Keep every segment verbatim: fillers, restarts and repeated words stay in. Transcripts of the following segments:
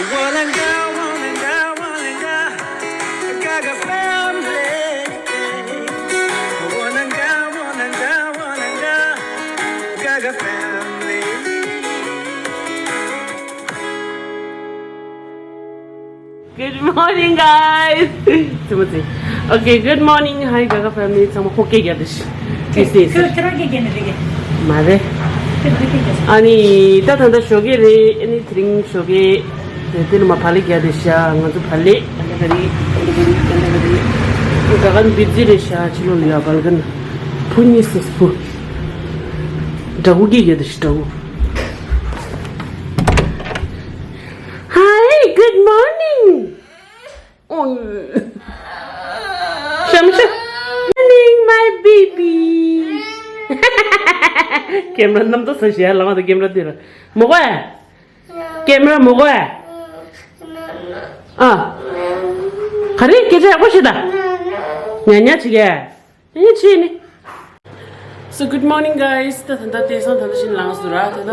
Wananga, wananga, wananga, Gaga family. Wananga, wananga, wananga, Gaga family. Good morning, guys. ཙི་མོ་ཙི། Okay, good morning. Hi, Gaga family. ཚང་མ་ཧོ་ཀེ་རྒྱབ་དེ་ཤི། ཁྱོད་ཁྱོད་ཁྱོད་རང་གིས་རྒྱབ་ནི་རེད། མ་རེད། ཁྱོད་ཁྱོད་ཁྱོད་རྒྱབ། ཨ་ནི་ད་ད་ད་ཞོགས་ཀས་རེད། ཨ་ནི་དེ་རིང་ཞོགས་ཀས་དེ་དེ་ནི་མ་བག་ལེབ་རྒྱབ་དེ་ཤ། ང་ཚོ་བག་ལེབ། ཨ་ད་ག་རེད། ཨ་ད་ག་རེད། ཨ་ད་ག་རེད། ད་ག་ནི་བི་ཛི་རེད་ཤ། ཕྱི་ལོགས་ལ་ཡོད་བལ་གན། བུ་གཉིས་སུ་བུ། འདྲ་བོ་གིས་རྒྱབ་དེ་ཤི། འདྲ་བོ། Hi, good morning. ཨོ། ཤམ་ཤམ། Morning, my baby. ཀེམ་ར་རྣམ་རྟོག་ས་ཞེ་ལ་མ་ད་ཀེམ་ར་དེ་ར། མོ་གོ་ཨ། ཀེམ་ར་མོ་གོ་ཨ། ཨ། ག་རེ་སྐད་ཆ་ཡག་པོ་བཤད་ད། ཉ་ཉ་བྱེད་ཀྱི། ཨེ་ཆི་ནི། So, good morning, guys. ད་ད་ད་དེང་སང་ད་ད་བཞིན་ལངས་སོང་ར། ད་ད་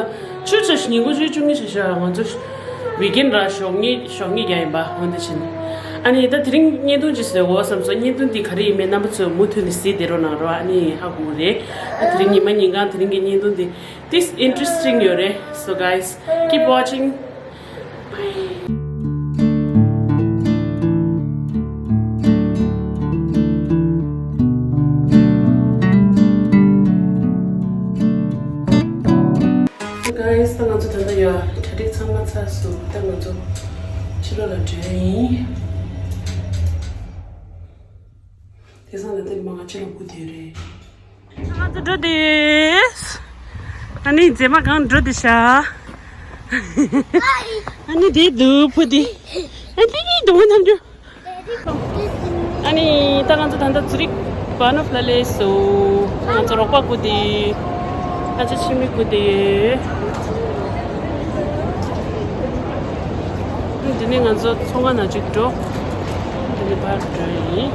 ཆུ་ཆ་ཞིག་ཉིན་གུང་ཆུ་བཅུ་གཉིས་ཆ་ཤག་ང་ཚོ་ཝིག་ཨེན་ར། ཞོགས་ངེས་ཞོགས་ངེས་རྒྱག་ཡིན་པ། འོ་འདི་བཞིན། ཨ་ནི་ད་དེ་རིང་བརྙན་ཐུང་ཅིག་བཟོས་འོ་བསམ་སོང་། བརྙན་ཐུང་འདི་ག་རེ་ཡིན་མིན་རྣམ་པ་ཚོས་མུ་མཐུད་ནས་གཟིགས་བསྡད་རོགས་གནང་རོགས། ཨ་ནི་ཧ་གོ་གི་རེད། ད་དེ་རིང་ཉི་མ་ཉིན་གང་དེ་རིང་གི་བརྙན་ཐུང་འདི། This interesting ཡོད་རེད། So guys, keep watching. So guys, ད་ང་ཚོ་ད་ལྟ་ཡ་གྲ་སྒྲིག་ཚང་མ་ཚར་སོང་། ད་ང་ཚོ་ཕྱི་ལོགས་ལ་འགྲོ་ཡ་ཡིན། དེང་སང་ལ་དེ་མ་ང་ཕྱི་ལོགས་སྒུག་བསྡད་ཡོད་རེད། ང་ཚོ་འགྲོ་དེས། ཨ་ནི་མཛེས་མ་གང་འགྲོ་དེ་ཤ། ཨ་ནི་དེ་དུ་ཕུ་དེ། ཨ་ནི་དུ་ནམ་རྒྱུ། ཨ་ནི་ད་ང་ཚོ་ད་ལྟ་ཙུ་རིག་བ་ནོ་ཕ་ལེ་སི་སུ། ང་ཚོ་རོགས་པ་སྒུག་དེ། ང་ཚོ་ཕྱི་མི་སྒུག་དེ། འདི་ནས་ང་ཚོ་ཚོང་ཁང་ནང་ཅིག་འགྲོ། འདི་ནས་ཕར་འགྲོ་ཡིན།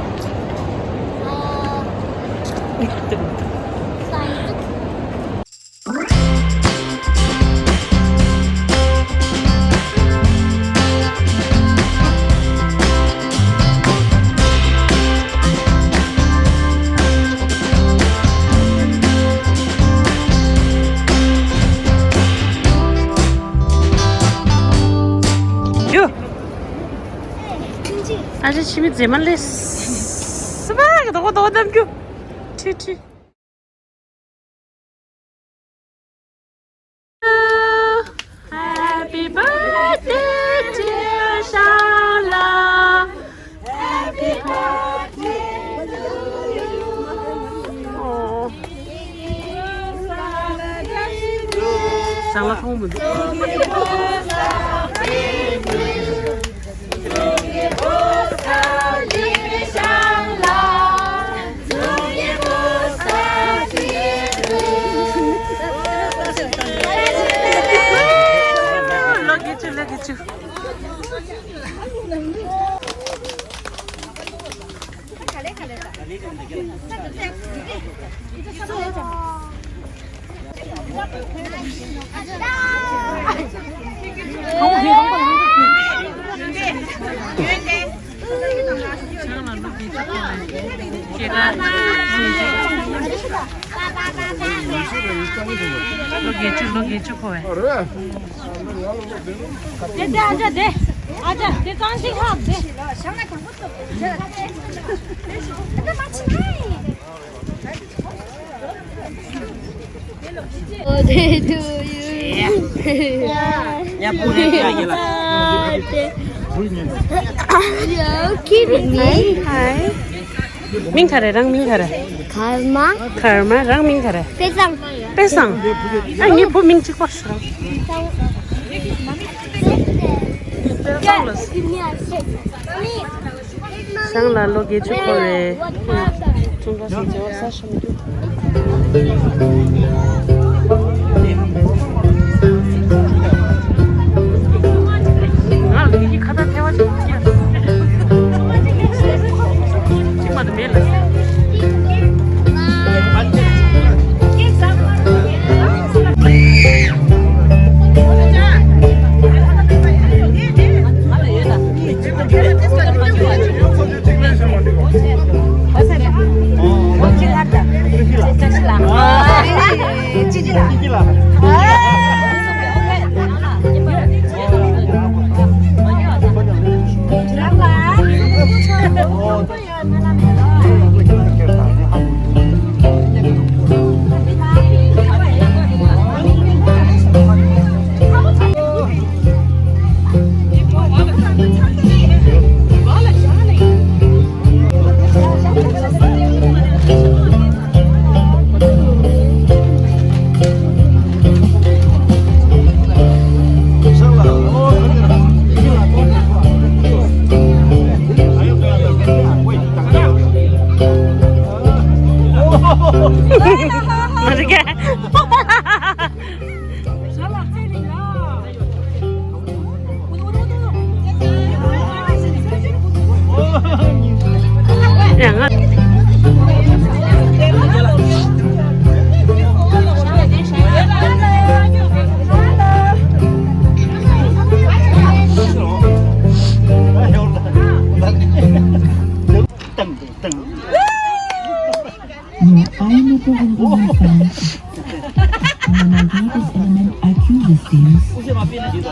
ཡོ། ཨ་ཅེ་ཕྱི་མི་མཛེས་མ་ལེ། སི་པ་གི་དོ་གོ་དོ་གོ་གཏམ་རྒྱུ། ཁྲི་ཁྲི། Happy birthday, dear Shala. Happy birthday to you. Oh. Shala, ཁོང་མི་འདུག་ལོ་བརྒྱད་ཅུ། ལོ་བརྒྱད་ཅུ། ལོ་བརྒྱད་ཅུ། ལོ་བརྒྱད་ཅུ་འཁོར་བའི། དེ་དེ་ཨ་ཅག་དེ། ཨ་ཅག་དེ་གང་ཞིག་ཧབ་དེ། Birthday to you. Yeah, put it like that. You're kidding me. Hi. མིང་ག་རེ། རང་མིང་ག་རེ། ཀརྨ། ཀརྨ། རང་མིང་ག་རེ། དཔེ་བཟང་། དཔེ་བཟང་། ཨ་ངའི་བུ་མིང་གཅིག་པ་ཞིག་ཞང་ལ་ལོ་བརྒྱད་ཅུ་འཁོར་བའི་ཁྱུང་དཀར་ཞིག་མཛེས་པ་ས་ཞིམ་རྒྱུ། ང་ལ་ཡི་ཁ་ད་ཐལ་བ་ཅིག་སྐྱེས། ཅིག་མ་དུ་མེད་ལ།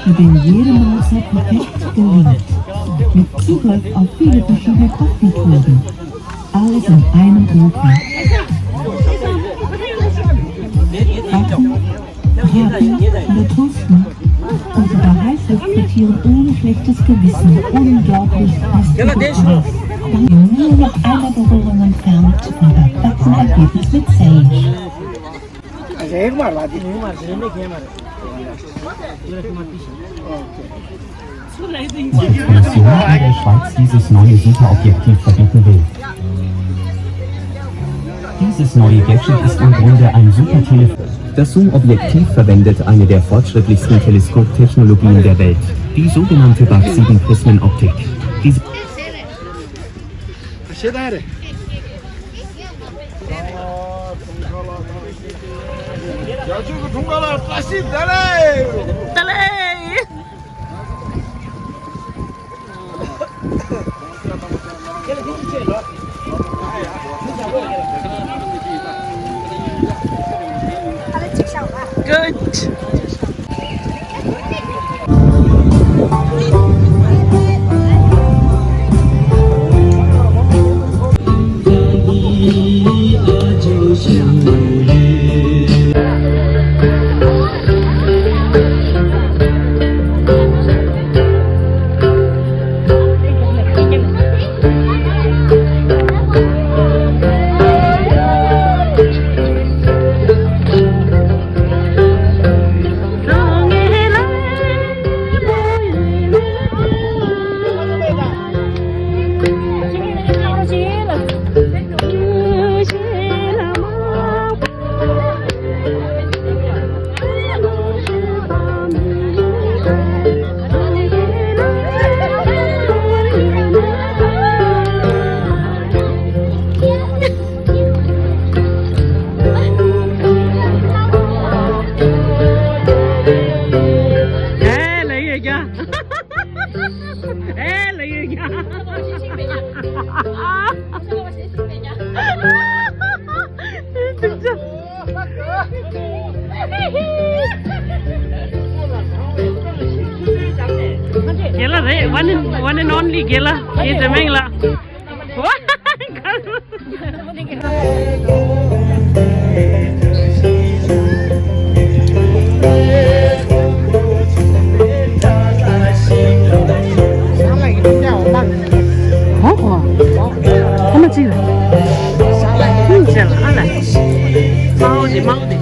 Wird in jedem Maße perfekt gelingt. Mit Zugriff auf viele verschiedene Kochmethoden. Alles in einem Ofen. Backen, braten oder toasten. Unsere Heißluftfrittieren ohne schlechtes Gewissen unglaublich köstliche Kost. Nur noch eine Berührung entfernt und das Ergebnis mit Sage. Kommission in der Schweiz dieses neue Superobjektiv verbieten will. Dieses neue Gadget ist im Grunde ein Supertelefon. Das Zoom-Objektiv verwendet eine der fortschrittlichsten Teleskoptechnologien der Welt, die sogenannte Bak sieben Prismenoptik. Diese ཞེ་དྲག་རེད། རྒྱ་ཆོས་ཀྱི་འཁྲུངས་སྐར་ལ་བཀྲ་ཤིས་བདེ་ལེགས། བདེ་ལེགས། Good. ཨེ་ལ་ཡོད་ཀྱང་། ཨེ་ལ་ཡོད་ཀྱང་། རྒན་ལགས་རེད། One and, one and only རྒན་ལགས། རྒན་འཇམ་དབྱངས་ལགས། ཨོ་ཨོ། ཨ་མ་གཅིག་ལ། ཨ་ལ། མའོ་དེ་མའོ་དེ།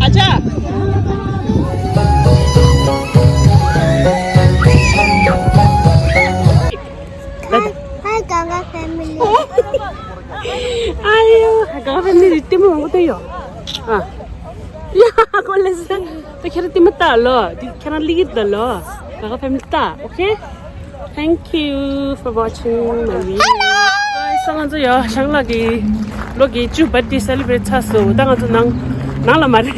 ཨ་ཅག Hi, Gaga family. ཨ་ཡོ། ག་ག་ཕེ་མི་ལི་ལྟད་མོ་མང་པོ་ཡོད། ཨ། ཡ། ཁོ་ལེ་ས། ད་ཁྱེད་རང་ལྟད་མོ་ལྟ་ལོ། འདི་ཁྱེད་རང་ལི་ལྟ་ལོ། ག་ག་ཕེ་མི་ལི་ལྟ། Okay? Thank you for watching my video. Hello. ད་ང་ཚོ་ཡ་ཞང་ལགས་ཀྱི་ལོ་བརྒྱད་ཅུ་བར་ཏི་སེ་ལི་བྷི་རེཊ་ཚར་སོང་། ད་ང་ཚོ་ནང་ནང་ལ་མ་རེད།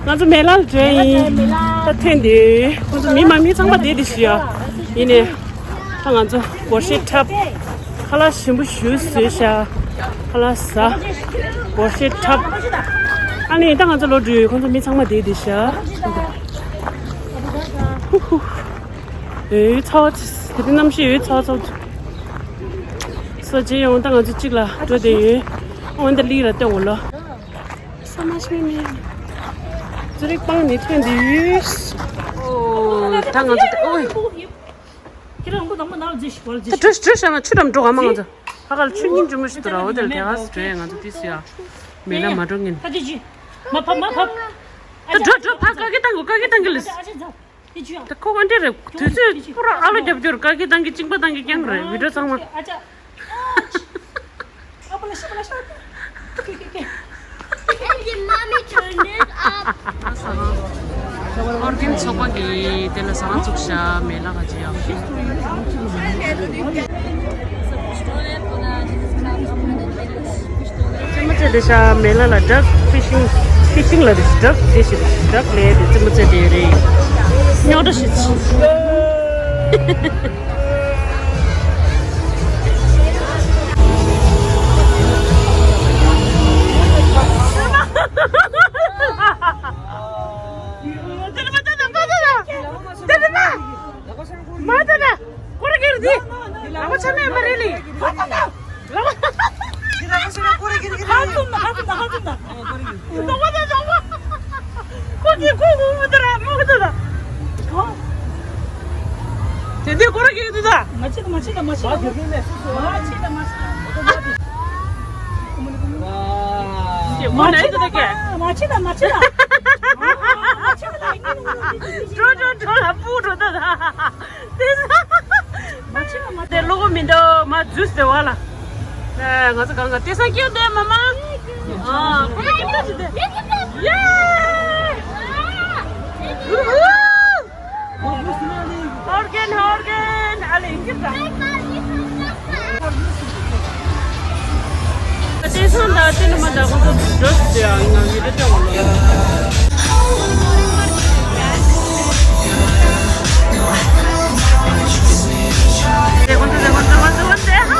ང་ཚོ་མེ་ལ་ལ་འགྲོ་ཡིན། ད་ཐོན་དུས་ཁོང་ཚོ་མི་མང་མི་ཚང་མ་བསྡད་དེ་ཤི་ཡ། ཡིན་ནའི་ད་ང་ཚོ་སྒོར་གཞས་འཁྲབ། ཁ་ལག་ཞིམ་པོ་ཞིག་བཟོས་ཤག་ཁ་ལག་ཟ། སྒོར་གཞས་འཁྲབ། ཨ་ནི་ད་ང་ཚོ་ལོག་འགྲོ་ཡོད། ཁོང་ཚོ་མི་ཚང་མ་བསྡད་དེ་ཤག་ཧུ་ཧུ། འོད་ཚ་བ་ཚ། དེ་རིང་གནམ་གཤིས་འོད་ཚ་བ་ཚ་བ། སོ་བྱེད་ཡོང་། ད་ང་ཚོ་གཅིག་ལ་འགྲོ་བསྡད་ཡོད། འོན་ཏེ་ལི་ར་ལྟ་འོ་ལོ། ས་མ་ཤི་མི་ཚུ་རིག་སྤང་ནི་ཐོན་དུས། ཨོ་ད་ང་ཚོ་ཨོ། ཁྱེད་རང་མགོ་དང་པོ་ནང་ལ་འཛུལ་ཞིག་བར་འཛུལ་ད་ཞིག་བྲོས་བྲོས་བྱས་ན་ཆུ་འགྲམ་འགྲོ་ག་མ་ང་ཚོ། ཧ་ག་ལ་ཆུ་རྙིང་ཆུ་མོ་ཞིག་འདུག་ར། འོ་དེ་ལ་དེ་ག་སེ་འགྲོ་ཡ། ང་ཚོ་དེ་སུ་ཡ་མེད་ན་མ་འགྲོ་ངན། ད་ཅི་ཅི་མ་ཕབ་མ་ཕབ། ད་འགྲོ་འགྲོ། ཕ་ཀ་གི་བཏང་གོ། ཀ་གི་བཏང་གི་ལ། ཨ་ཅག་ཅག་དེ་ཅི་ཡ། ད་ཁོ་ག་འདྲ་རེད། དུས་ཚོད་པུ་ར་ཨ་ལོ་རྒྱབ་སྐྱོར། ཀ་གི་བཏང་གི་གཅིན་པ་བཏང་གི་རྐྱང་རེད། བི་ཌིའོ་ཚང་མ། ཨ་ཅག་ཨོར་གན་ཚོགས་པ་གིས་དེ་ལ་ཟ་ཁང་བཙུགས་ཤག་མེ་ལ་ག་ཅི་ཡོད། ཅི་མ་ཚད་དེ་ཤག་མེ་ལ་ལ་ཌག་ཕི་ཤིང་། ཕི་ཤིང་ལ་རེད། ཌག་དེ་ཞིག་རེད། ཌག་ལས་དེ་ཅི་མ་ཚད་དེ་རེད། རྙོག་དྲ་ཞིག་དེ་འདི་སྐོར་གྱི་འདུག་ད། མ་ཆེ་ད་མ་ཆེ་ད་མ་ཆེ་ད། མ་ཆེ་ད་མ་ཆེ་ད། མ་ཆེ་ད་མ་ཆེ་ད། འགྲོ་འགྲོ་འགྲོ་ལ་སྤུ་འགྲོ་ད་ད། དེ་ས། མ་ཆེ་ད་མ་ཆེ་ད། ལོ་གོ་མི་འདུག་མ་ཇུས་དེ་བ་ལ། ཨ་ང་ཚོ་གང་ག་དེ་ས་སྐྱིད་དེ་མ་མ། ཨ་ཁོ་ཚོ་སྐྱིད་པོ་ཞིག་དེ། ཡེ། ཧོར་གན་ཧོར་གན་ཨ་ལེ་ཡིན་གྱི་འདྲ། ཏེ་སང་ད་ཏེ་ནི་མ་ད་ཁོ་ཚོ་འགྲོ་སི་ཡ་ང་ཡི་རེ་ཏེ་འོ་ལོ། ཏེ་ཁོ་ཚོ་ཏེ་ཁོ་ཚོ་ཁོ་ཚོ་ཁོ་ཚོ།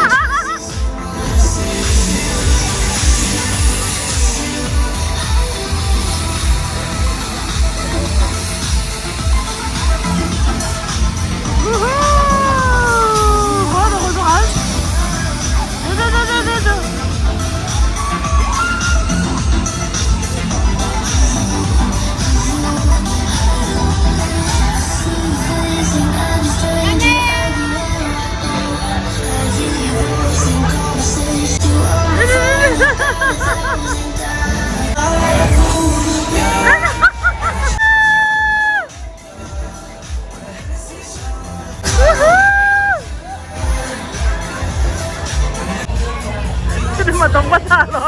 ཚུལ་མ་གཏོང་པ་ཐག་ལོ་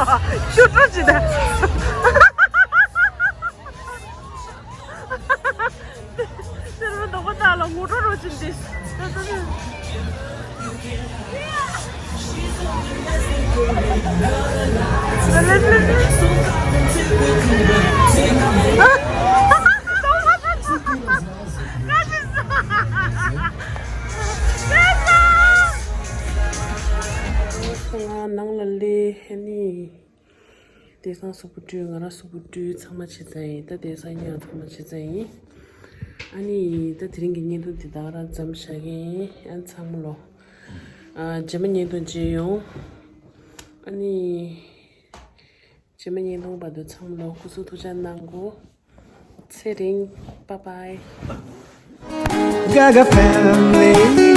ཤུ་སྤྲོ་ཅི་ད། ཚུལ་མ་གཏོང་པ་ཐག་ལོ་ངོ་སྤྲོ་རོ་ཅི་འདི། ང་ནང་ལ་སླེབས་ནི། དེང་སང་གཟུགས་པོ་བཀྲུས། ང་རང་གཟུགས་པོ་བཀྲུས་ཚང་མ་བྱས་ཚར་ཡིན། ད་དེང་སང་ཉལ་ཚང་མ་བྱས་ཚར་ཡིན། ཨ་ནི་ད་དེ་རིང་གི་བརྙན་ཐུང་འདི་ད་ག་རང་མཚམས་བཞག་གི་ཡིན། ཨ་ཚང་མ་ལོ། ཨ་རྗེས་མ་བརྙན་ཐུང་མཇལ་ཡོང་། ཨ་ནི། རྗེས་མ་བརྙན་ཐུང་བར་དུ་ཚང་མ་ལོ་སྐུ་གཟུགས་ཐུགས་ཅག་གནང་གོ། ཚེ་རིང་། Bye bye. Gaga family.